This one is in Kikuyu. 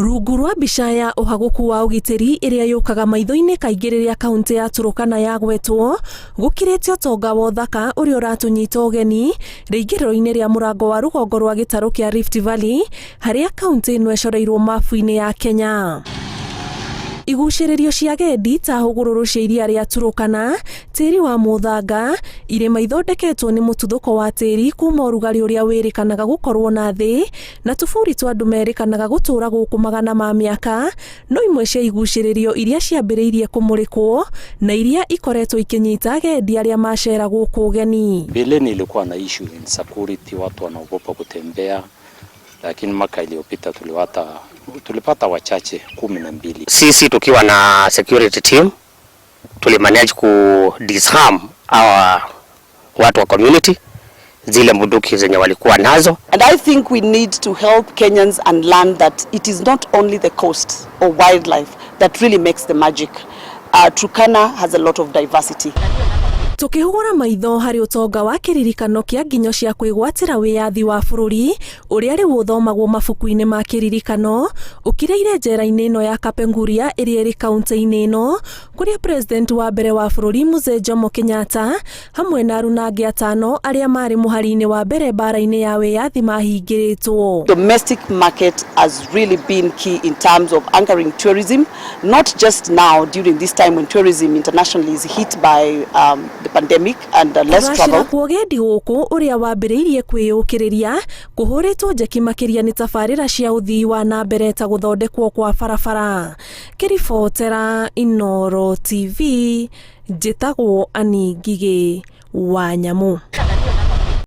Rungu rwa mbica ya ũhagũku wa ũgitĩri ĩrĩa yũkaga maitho-inĩ kaingĩ rĩrĩa kaũntĩ ya Turkana yagwetwo, gũkirĩte ũtonga wa ũthaka ũrĩa ũratũnyita ũgeni rĩingĩrĩro-inĩ rĩa mũrango wa rũgongo rwa gĩtarũ kĩa Rift Valley harĩa kaũntĩ ĩno ĩcoreirwo mabu-inĩ ya Kenya. Igucĩrĩrio cia agendi ta hũgũrũrũ cia iria rĩa Turkana, tĩri wa mũthanga, irĩma ithondeketwo nĩ mũtuthũko wa tĩri kuma ũrugarĩ ũrĩa wĩrĩkanaga gũkorwo na thĩ, na tũburi twa andũ merĩkanaga gũtũra gũkũ magana ma mĩaka, no imwe cia igucĩrĩrio iria ciambĩrĩirie kũmũrĩkwo na iria ikoretwo ikĩnyita agendi arĩa macera gũkũ ũgeni. Mbeleni ilikuwa na issue insecurity, watu wanaogopa kutembea, lakini mwaka iliyopita tulipata wachache 12. Sisi tukiwa na security team tulimanage ku disarm our watu wa community zile bunduki zenye walikuwa nazo. And I think we need to help Kenyans and learn that it is not only the coast or wildlife that really makes the magic. Turkana has a lot of diversity. Tukĩhũgũra maitho harĩ ũtonga wa kĩririkano kĩa nginyo cia kwĩgwatĩra wĩyathi wa bũrũri ũrĩa rĩu ũthomagwo mabuku-inĩ ma kĩririkano ũkirĩire njera-inĩ ĩno ya Kapenguria ĩrĩa ĩrĩ kaunti-inĩ ĩno kũrĩa president wa mbere wa bũrũri Mzee Jomo Kenyatta hamwe na aruna angĩ atano arĩa marĩ mũhari-inĩ wa mbere mbara-inĩ ya wĩyathi mahingĩrĩtwo. Domestic market has really been key in terms of anchoring tourism, not just now during this time when tourism internationally is hit by the pandemic and less Kũgacĩra travel. kwa ũgendi gũkũ ũrĩa wambĩrĩirie kwĩyũkĩrĩria kũhũrĩtwo njeki makĩria nĩ tabarĩra cia ũthii wa na mbere ta gũthondekwo kwa barabara. Ngĩribotera Inooro TV, njĩtagwo Annie Ngigĩ wa Nyamũ.